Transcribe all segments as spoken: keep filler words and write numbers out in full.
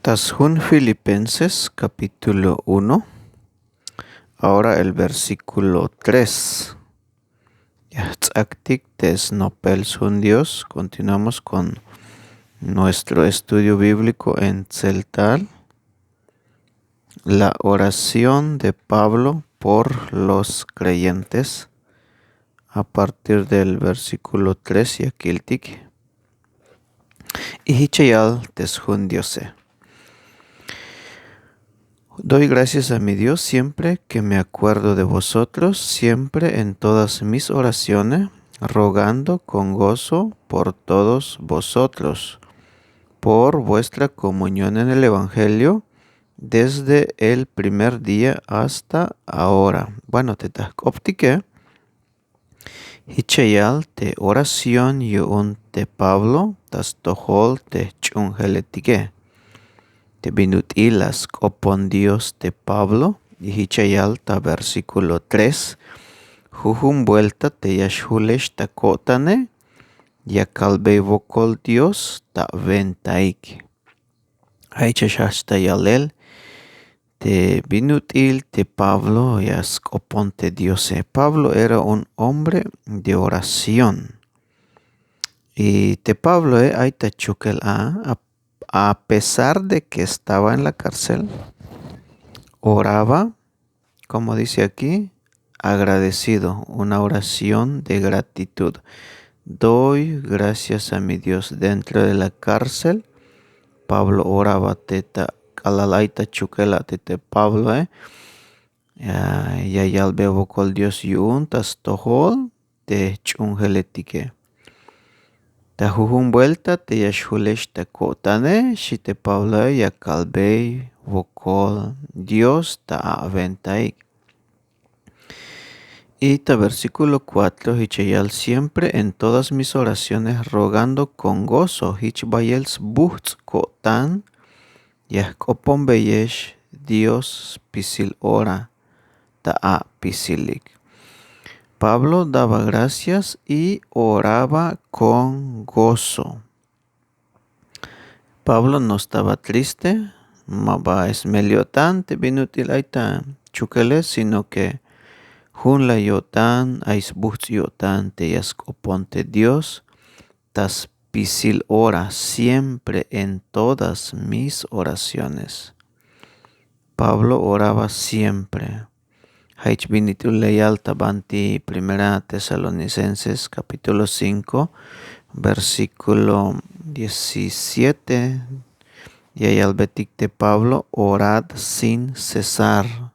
Ta sjun Filipenses capítulo uno, ahora el versículo tres. Ya jts'aktik te snopel sjun Dios. Continuamos con nuestro estudio bíblico en tzeltal. La oración de Pablo por los creyentes, a partir del versículo tres ya kiltik. Y jich ya yal te sjun Diose. Doy gracias a mi Dios siempre que me acuerdo de vosotros, siempre en todas mis oraciones, rogando con gozo por todos vosotros, por vuestra comunión en el evangelio, desde el primer día hasta ahora. Bueno, te ta jk'optike. Jich ya yal te oración yu'un te Pablo ta stojol te jch'uunjeletike. Te bin ut'il la sk'opon Dios te Pablo, y jich ya yal ta versículo tres: Jujun buelta te ya xjulex ta ko'tane, ya kalbey wokol Dios ta awentaik. Ay cha'ax ta yalel te bin ut'il te Pablo ya sk'opon te Diose. Pablo era un hombre de oración. Y te Pabloe ay ta chukel a, a, a pesar de que estaba en la cárcel, oraba, como dice aquí, agradecido, una oración de gratitud. Doy gracias a mi Dios. Dentro de la cárcel, Pablo oraba. Te ta k'alal ay ta chukel a te, te Pabloe, ya, ya yalbey wokol Dios yu'un ta stojol te jch'uunjeletike. Ta jujun buelta te ya xjulex ta ko'tane, xi te Pabloe, ya kalbey wokol Dios ta awentaik. Y ta versículo cuatro jich ya yal: Siempre en todas mis oraciones rogando con gozo. Jich bayel sbujts' ko'tan ya jk'oponbeyex Dios spisil ora ta apisilik. Pablo daba gracias y oraba con gozo. Pablo no estaba triste, ma ba smel yo'tan te bin ut'il ay ta chukele, sino que jun la yo'tan, ay sbujts' yo'tan te ya sk'opon te Dios ta spisil ora, siempre en todas mis oraciones. Pablo oraba siempre. Jich bin ut'il la yal ta banti Primera Tesalonicenses capítulo cinco, versículo diecisiete, ya yalbetik te Pablo: Orad sin cesar.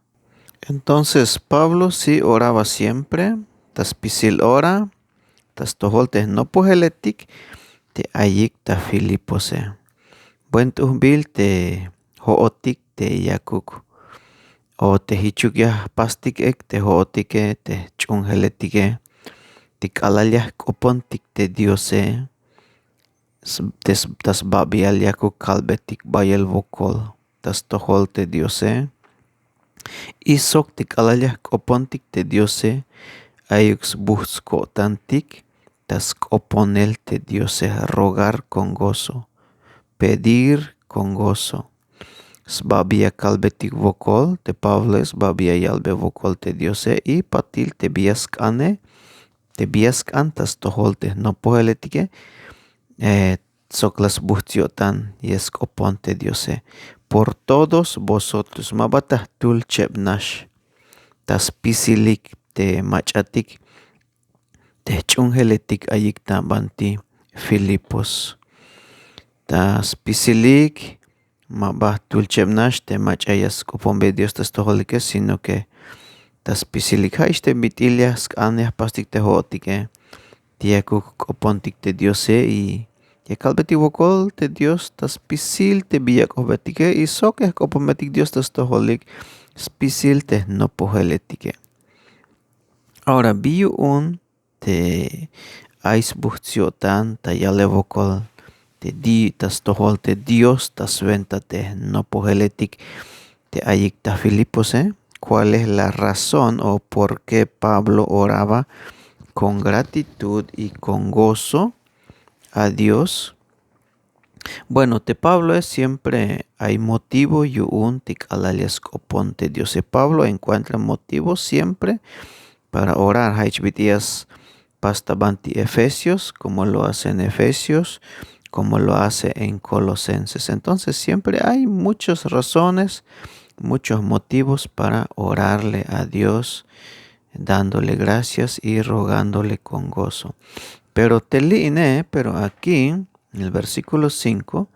Entonces Pablo sí oraba siempre, ta spisil ora, ta stojol te jnopojeletik te ayik ta Filipose. Buen t'ujbil te jo'otik te yakuk o te jichuk ya jpastik ek te jo'otike, te jch'uunjeletike, te k'alal ya jk'opontik te Diose, s- te s- ta sbabial yakuk kalbetik bayel wokol ta stojol te Diose. Y sok te k'alal ya jk'opontik te Diose, ayuk sbujts' ko'tantik ta sk'oponel te Diose, rogar con gozo, pedir con gozo. Sbabiya kalbetik wokol te Pabloe, sbabiya yalbe wokol te Diose, y patil te bi ya sk'ane, te bi ya sk'an ta stojol te jnopojeletike, eh, sok la sbujts' yo'tan ya sk'opon te Diose. Por todos vosotros, ma ba ta jtul cheb nax, ta spisilik te mach'atik, te jch'uunjeletik ayik ta banti Filipos. Ta spisilik, ma ba jtul cheb nax te mach'a ya sk'oponbey Dios ta stojolike, sino que ta spisilik ja'ix te bit'il ya sk'an ya jpastik te jo'otike, te yakuk jk'opontik te Diose, y ya kalbetik wokol te Dios ta spisil te bi ya k'ojbetike, y sok ya jk'oponbetik Dios ta stojolik spisil te jnopojeletike. Ahora, bi yu'un te ay sbujts' yo'tan ta yalel wokol te di ta stojol te Dios ta swenta te jnopojeletik te ayik ta Filipose? ¿Cuál es la razón o por qué Pablo oraba con gratitud y con gozo a Dios? Bueno, te Pablo es siempre ay motivo yu'un te k'alal ya sk'opon te Diose. Pablo encuentra motivo siempre para orar. Ja'ich bit'il ya spas ta banti Efesios, como lo hace en Efesios, como lo hace en Colosenses. Entonces siempre hay muchas razones, muchos motivos para orarle a Dios, dándole gracias y rogándole con gozo. Pero te li'ine, pero aquí en el versículo cinco,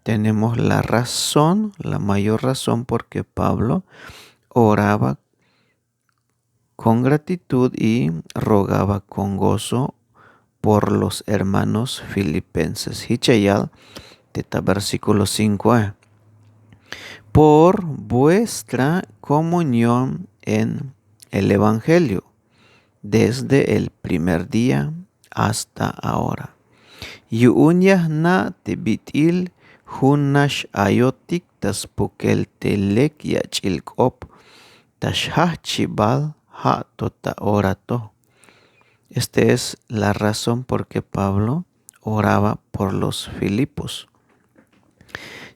tenemos la razón, la mayor razón por qué Pablo oraba con gratitud y rogaba con gozo por los hermanos filipenses. Jich ya yal te ta versículo cinco, eh, por vuestra comunión en el evangelio desde el primer día hasta ahora. Yu'un ya jna' te bit'il jun nax ayotik ta spukel te lek yach'il k'op ta xjajchibal ja' to ta ora to. Este es la razón por qué Pablo oraba por los Filipos.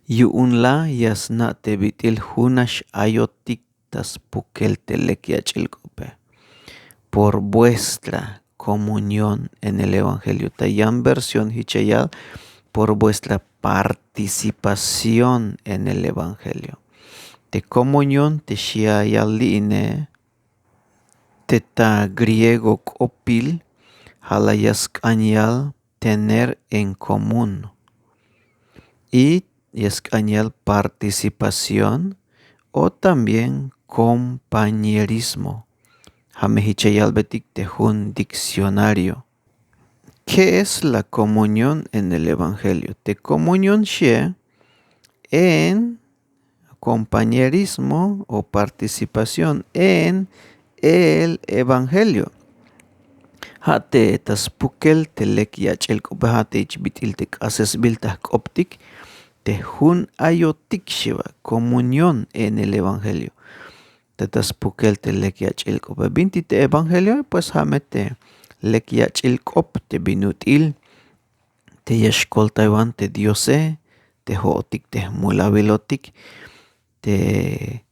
Yu'un la ya sna' te bit'il jun nax ayotik ta spukel te lek yach'il k'ope. Por vuestra comunión en el evangelio. Ta yan versión jich ya yal, por vuestra participación en el evangelio. Te comunión te xi' ya yal li'ine, te ta griego k'opil ja' la ya sk'an yal tener en común. Y ya sk'an yal participación o también compañerismo. Ja' me jich ya yalbetik te jun diccionario. ¿Qué es la comunión en el evangelio? Te comunión xie en compañerismo o participación en el evangelio. Ja' te ta spukel te lek yach'il k'ope, ja' te jich bit'il te k'asesbil ta jk'optik te jun ayotik xi ba, comunión en el evangelio. Te ta spukel te lek yach'il k'ope, binti te evangelio, pues ja' me te lek yach'il k'op te bin ut'il te ya xkoltaywan te Diose, te jo'otik te jmulawilotik, te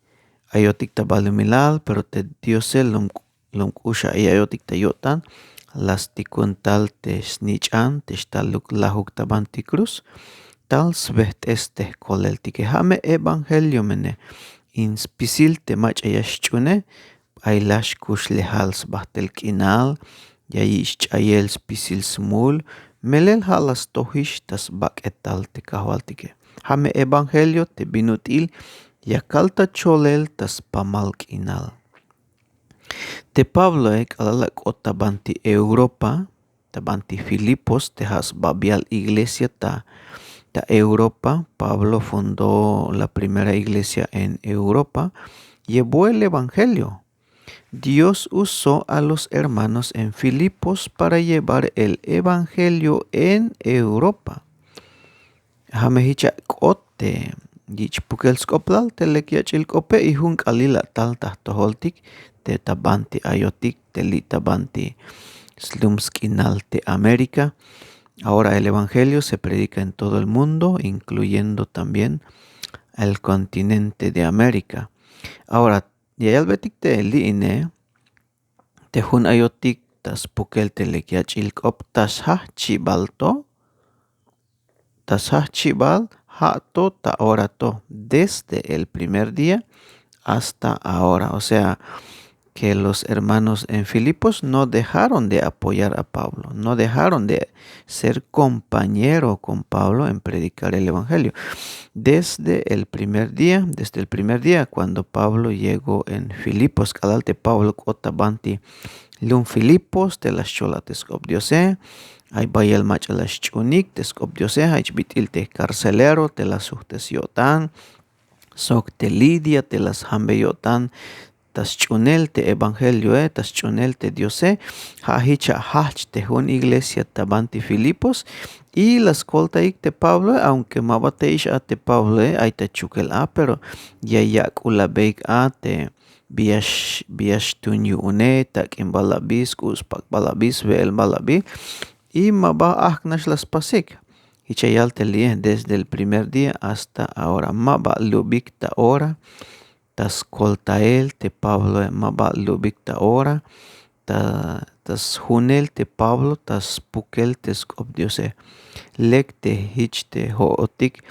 ayotik ta balumilal, pero te Diose lum, lum k'ux ya ayotik ta yo'tan, la stikun tal te snich'an te xtaluk lajuk ta banti cruz, tal sbejt'es te jkoleltike. Ja' me evangelio mene, in spisil te mach'a ya xch'une, ay la xkuxlejal sbajtel k'inal, ya yich' ch'ayel spisil smul, melel ja' la stojix ta sbak'etal te kajwaltike. Ja' me evangelio te bin ut'il ya kal ta cholel ta spamal k'inal. Te Pabloe k'alal la k'ot ta banti Europa, ta banti Filipos, te ja' sbabial iglesia ta, ta Europa. Pablo fundó la primera iglesia en Europa. Llevó el evangelio. Dios usó a los hermanos en Filipos para llevar el evangelio en Europa. Ja' me jich ya k'ot te yich' pukel sk'oplal te lek yach'il k'ope, y jun k'alil la tal ta jtojoltik te ta banti ayotik te li' ta banti slum sk'inal te América. Ahora el evangelio se predica en todo el mundo, incluyendo también el continente de América. Ahora ya yalbetik te li'ine, te jun ayotik ta spukel te lek yach'il k'op ta sjajchibal to, ta sjajchibal ja' to ta ora to, desde el primer día hasta ahora. O sea, que los hermanos en Filipos no dejaron de apoyar a Pablo, no dejaron de ser compañero con Pablo en predicar el evangelio. Desde el primer día, desde el primer día cuando Pablo llegó en Filipos, k'alal te Pablo k'ot ta banti lum Filipos te la xchola te sk'op Diose, ay bayel mach'a la xch'unik te sk'op Diose, ja' jich bit'il te carcelero te la sujt'es yo'tan, sok te Lidia te la sjambe yo'tan ta sch'unel te evangelioe, ta sch'unel te Diose. Ja' jich ya jajch te jun iglesia ta banti Filipos, y la skoltayik te Pabloe, aunque ma ba te ix a te Pabloe, ay ta chukel a, pero ya yak'ulabeyik a te bi ya x, bi ya xtun yu'une, tak'inbal abi, sk'u' spak'bal abi, swe'elbal abi, y ma ba ajk' nax la spasik. Jich ya yal te li'e, desde el primer día hasta ahora, ma ba lubik ta ora ta skoltael te Pabloe, ma ba lubik ta ora ta ta sjunel te Pablo ta spukel te sk'op Diose. Lek te jich te jo'otik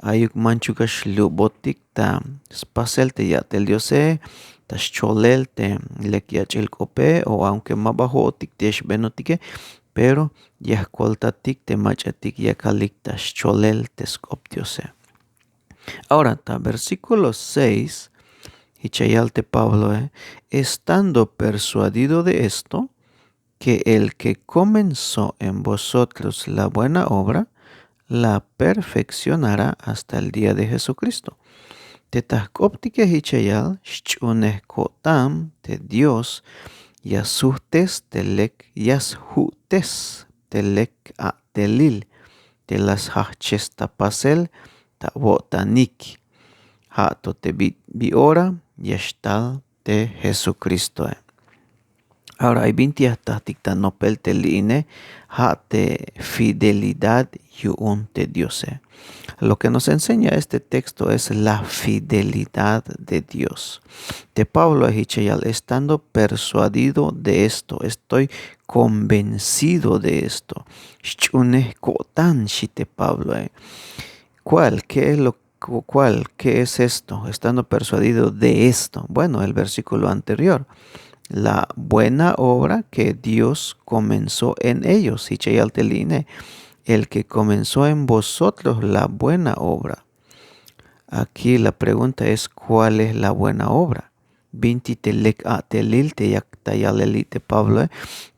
ayuk manchuk ya xlubotik ta spasel te ya'tel Diose, ta scholel te lek yach'il k'ope, o aunque ma ba jo'otik te ya xbenotike, pero ya jkoltatik te mach'atik yakalik ta scholel te sk'op Diose. Ahora ta versículo seis, jich ya yal te Pabloe, estando persuadido de esto, que el que comenzó en vosotros la buena obra, la perfeccionará hasta el día de Jesucristo. Te ta jk'optike jich ya yal, xch'unej ko'tan te Dios ya sujtes te lek, ya sju'tes te lek a'telil te la sjajches ta pasel ta awo'tanik, ja' to te bi bi ora ya xtal te Jesucristoe. Ahora ay binti ya jtatik ta nopel te li'ine, ja' te fidelidad yu'un te Diose. Lo que nos enseña este texto es la fidelidad de Dios. Te Pabloe jich ya yal, estando persuadido de esto, estoy convencido de esto. Xch'unej ko'tan, xchi te Pabloe. ¿Cuál? ¿Qué es lo cu- cuál? ¿Qué es esto? Estando persuadido de esto. Bueno, el versículo anterior. La buena obra que Dios comenzó en ellos. Jich ya yal te li'ine, el que comenzó en vosotros la buena obra. Aquí la pregunta es, ¿cuál es la buena obra? Binti te lek a'telil te yak ta yaleli te Pabloe,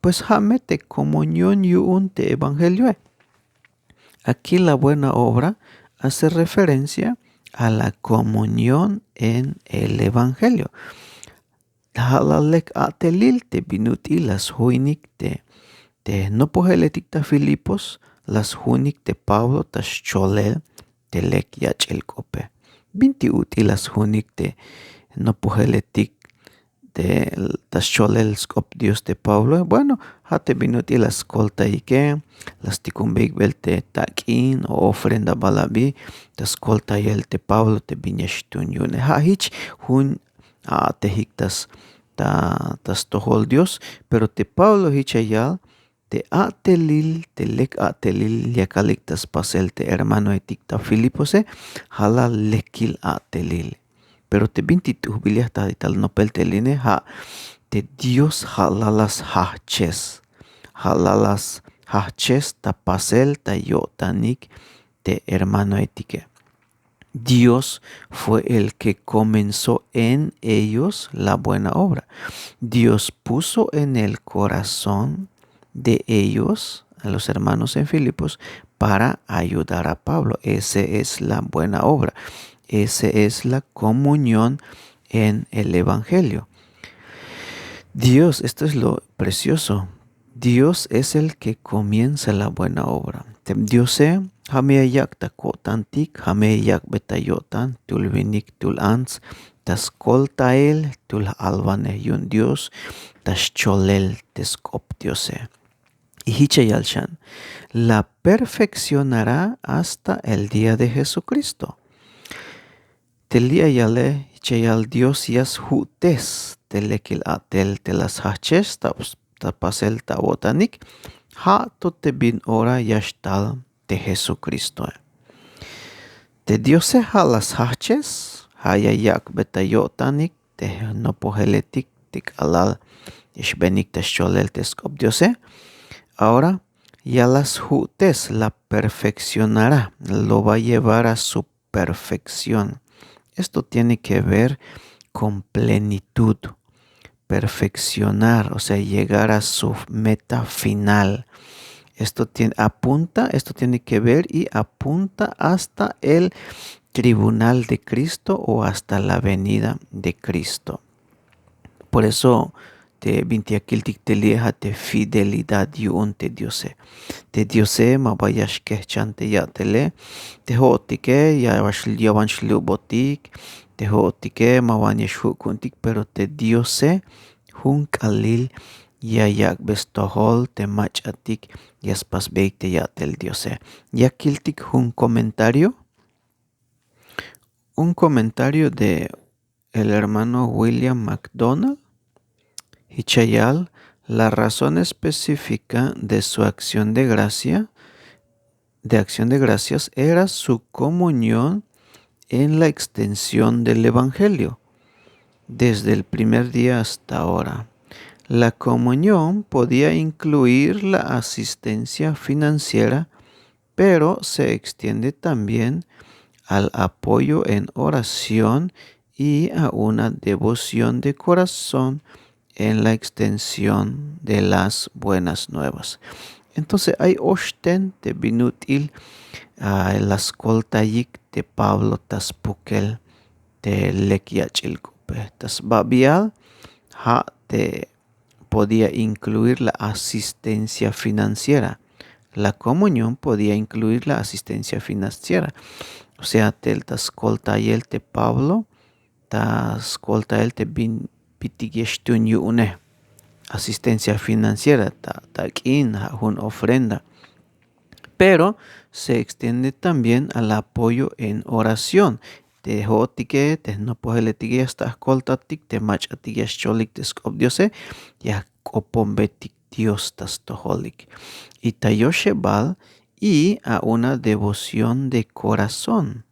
pues ja' me te comunión yu'un te evangelioe. Aquí la buena obra hace referencia a la comunión en el evangelio. Ja' la lek a'telil te bin ut'il la sjuinik te te jnopojeletik ta Filipos, la sjuinik te Pablo ta scholel te lek yach'il k'ope. Binti ut'il la sjuinik te jnopojeletik te ta scholel sk'op Dios te Pabloe? Bueno, ja' te bin ut'il la skoltayike, la stikunbeyik bel te tak'in o ofrenda bal abi ta skoltayel te Pablo te bin ya xtun yu'une. Ja' jich jun a'atejik ta s- ta ta stojol Dios. Pero te Pablo jich ya yal, te a'telil, te lek a'telil yakalik ta spasel te hermanoetik ta Filipose, ja' la lekil a'telil. Pero te binti t'ujbil ya jtatik ta nopel te li'ine, ja' te Dios ja' la la sjajches. Ja' la la sjajches ta pasel ta yo'tanik te hermanoetike. Dios fue el que comenzó en ellos la buena obra. Dios puso en el corazón de ellos, a los hermanos en Filipos, para ayudar a Pablo. Esa es la buena obra. Esa es la comunión en el evangelio. Dios, esto es lo precioso. Dios es el que comienza la buena obra. Te Diose, ja' me ya yak' ta ko'tantik, ja' me ya yak'bey ta yo'tan, jtul winik, jtul ants, ta skoltael, jtul j-alwanej yu'un Dios, ta scholel te sk'op Diose. Y jich ya yal xan, la perfeccionará hasta el día de Jesucristo. Te li' ya yale, jich ya yal Dios ya sju'tes te lekil a'tel te la sjajches ta ta pasel ta awo'tanik, ja' to te bin ora ya xtal te Jesucristoe. Te Diose ja' la sjajches, ja' ya yak'bey ta yo'tanik te jnopojeletik te k'alal ya xbenik ta scholel te sk'op Diose. Ahora ya la sju'tes, la perfeccionará, lo va a llevar a su perfección. Esto tiene que ver con plenitud, perfeccionar, o sea, llegar a su meta final. Esto tiene, apunta, esto tiene que ver y apunta hasta el tribunal de Cristo o hasta la venida de Cristo. Por eso te binti ya kiltik te li'e ja' te fidelidad yu'un te Diose. Te Diose ma ba ya xkejchan te ya'tele. Te jo'otike ya wan xlubotik, te jo'otike ma wan ya xju' ku'untik, pero te Diose jun k'alil ya yak'be stojol te mach'atik ya spasbeyik te ya'tel diose. Ya kiltik jun komentario, un komentario de el hermano William McDonald. Hichayal, la razón específica de su acción de gracia de acción de gracias era su comunión en la extensión del evangelio desde el primer día hasta ahora. La comunión podía incluir la asistencia financiera, pero se extiende también al apoyo en oración y a una devoción de corazón en la extensión de las buenas nuevas. Entonces ay oxten te bin ut'il la skoltayik te Pablo ta spukel te lek yach'il k'ope ta sbabial. Ja' te podía incluir la asistencia financiera. La comunión podía incluir la asistencia financiera. O sea, tel ta skoltayel te Pablo ta skoltayel te bin pitik ya xtun yu'une asistencia financiera ta k'in ja' jun ofrenda. Pero se extiende también al apoyo en oración. Te jo'otike te jnopojeletike ya sta jkoltatik te mach'atik ya xcholik te sk'op diose, ya jk'oponbetik dios ta stojolik y ta yoxebal y a una devoción de corazón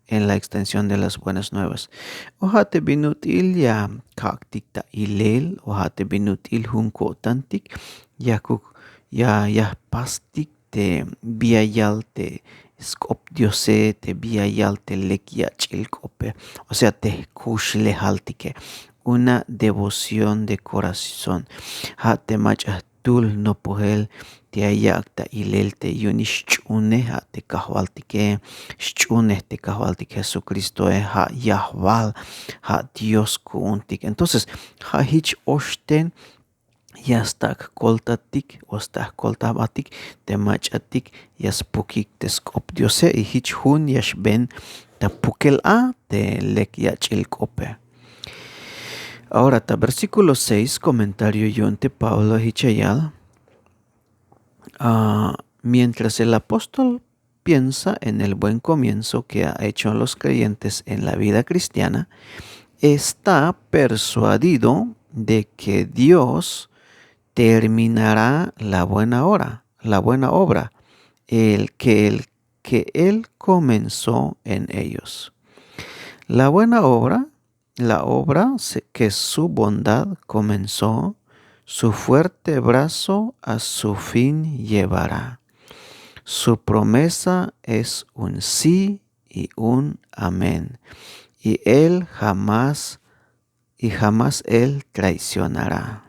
en la extensión de las buenas nuevas. O ja' te bin ut'il ya kak'tik ta ilel o ja' te bin ut'il jun ko'tantik, yakuk ya ya jpastik te bi ya yal te sk'op diose te bi ya yal te lek yach'il k'ope. O sea te jkuxlejaltike una devoción de corazón. Ja' te mach'a jtul jnopojel te ya yak' ta ilel te yu'unix xch'unej ja' te kajwaltike, xch'unej te kajwaltik jesukristoe, ja' yajwal, ja' dios ku'untik. Entonces ja' jich oxten ya sta jkoltatik o sta jkolta jbatik te mach'atik ya spukik te sk'op diose y jich jun ya xben ta pukel a te lek yach'il k'ope. Ahora ta versíkulo seis komentario yu'un te pablo jich ya yal, mientras el apóstol piensa en el buen komienzo ke ha hecho los kreyentes en la vida kristiana, esta persuadido de ke dios terminara la buena obra, la buena obra ke el ke el komenso en eyos. La buena obra, la obra ke su bondad komenso, su fuerte braso a su fin yevara. Su promesa es un si y un amen, y el jamas y jamas el traicionara.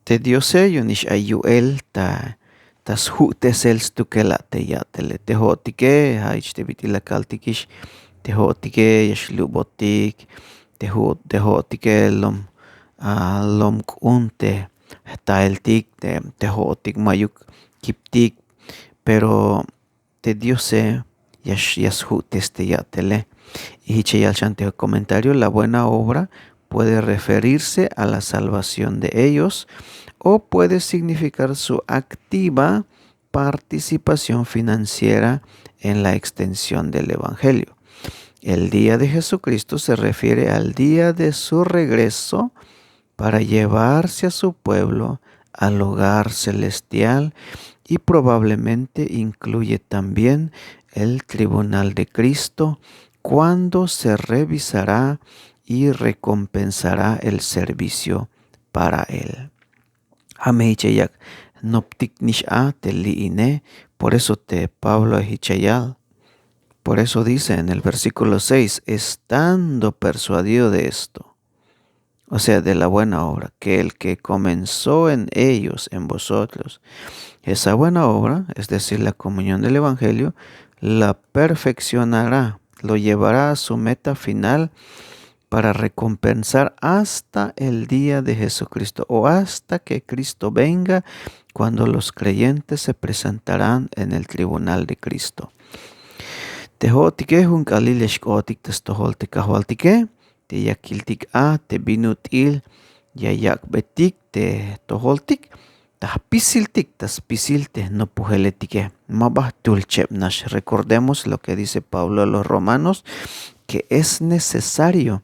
Te diose yu'unix ay yu'el ta ta sju'tesel stukel a te ya'tele te jo'otike ja' jich te bit'il la kaltikix, te jo'otike ya xlubotik, te jo'otike lom lomk'un te jtaeltik, te jo'otik ma'yuk kiptik. Pero te diose ya sju'tes te ya'tele. Y jich ya yal xan te komentario la buena obra puede referirse a la salvación de ellos o puede significar su activa participación financiera en la extensión del evangelio. El día de jesucristo se refiere al día de su regreso para llevarse a su pueblo al hogar celestial y probablemente incluye también el tribunal de cristo, cuando se revisará y recompensará el servicio para él. Jame jich ya yak' jnoptik nix a te li'ine. Por eso te pablo jich ya yal. Por eso dice en el versíkulo seis, estando persuadido de esto, o sea de la buena obra ke el ke komenso en eyos en vosotros, esa buena obra es decir la komunión del evangelio, la perfeksionara, lo yevara a su meta final, para rekompensar hasta el dia de jesukristo o hasta ke kristo venga, kuando los kreyentes se presentaran en el tribunal de kristo. Te jo'otike jun k'alil ya xk'ootik ta stojol te kajwaltike, te ya kiltik a te bin ut'il ya yak'betik te jtojoltik, ta jpisiltik, ta spisil te jnopojeletike. Ma ba jtul cheb nax. Recordemos lo que dice Pablo a los romanos, que es necesario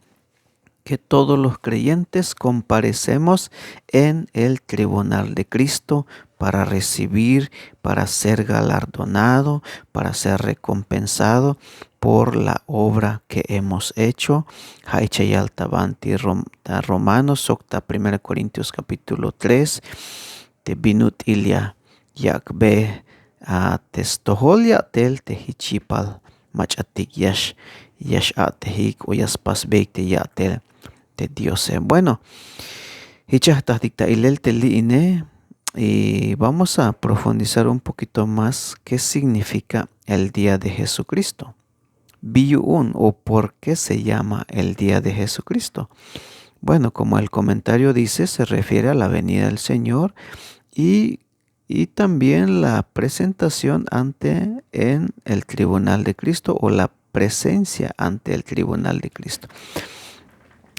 que todos los creyentes comparecemos en el tribunal de Cristo para recibir, para ser galardonado, para ser recompensado por la obra que hemos hecho. Ja' ich'a yal ta banti romanos sok ta primera Corintios capítulo tres, te bin ut'il ya yak'be a te stojol ya'tel te jich yipal mach'atik ya x-a'tejik o ya spasbeyik te ya'tel te Diose. Bueno, jich ya jtatik ta ilel te li'ine. Y vamos a profundizar un poquito más qué significa el día de Jesucristo. Bi yu'un o por qué se llama el día de Jesucristo. Bueno, como el comentario dice, se refiere a la venida del Señor y y también la presentación ante en el tribunal de Cristo o la presencia ante el tribunal de Cristo.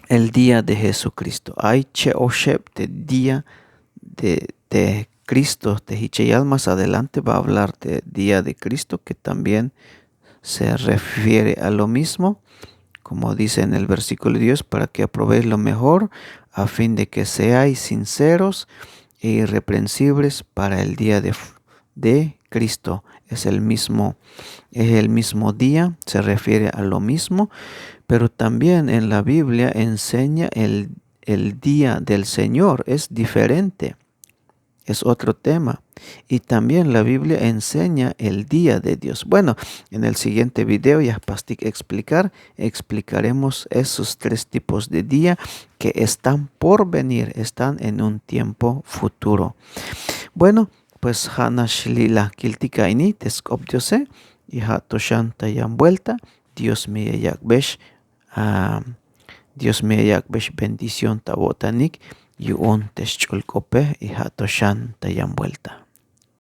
El día de Jesucristo. Ay che oxeb te día de, de Cristo te jich ya yal. Más adelante va a hablar de día de Cristo, que también se refiere a lo mismo, como dice en el versículo diez, para que aprobéis lo mejor, a fin de que seáis sinceros e irreprensibles para el día de, de Cristo. Es el mismo, es el mismo día, se refiere a lo mismo, pero también en la Biblia enseña el, el día del Señor, es diferente. Es otro tema. Y también la Biblia enseña el día de Dios. Bueno, en el siguiente video ya jpastik explicar, explicaremos esos tres tipos de día que están por venir, están en un tiempo futuro. Bueno, pues ja' nax li' la kiltik a ini te sk'op Diose, y ja' to xan ta yan vuelta. Dios me ya yak'bex, a Dios me ya yak'bex bendición ta awo'tanik yu'un te xch'ul k'ope, y ja' to xan ta yan vuelta.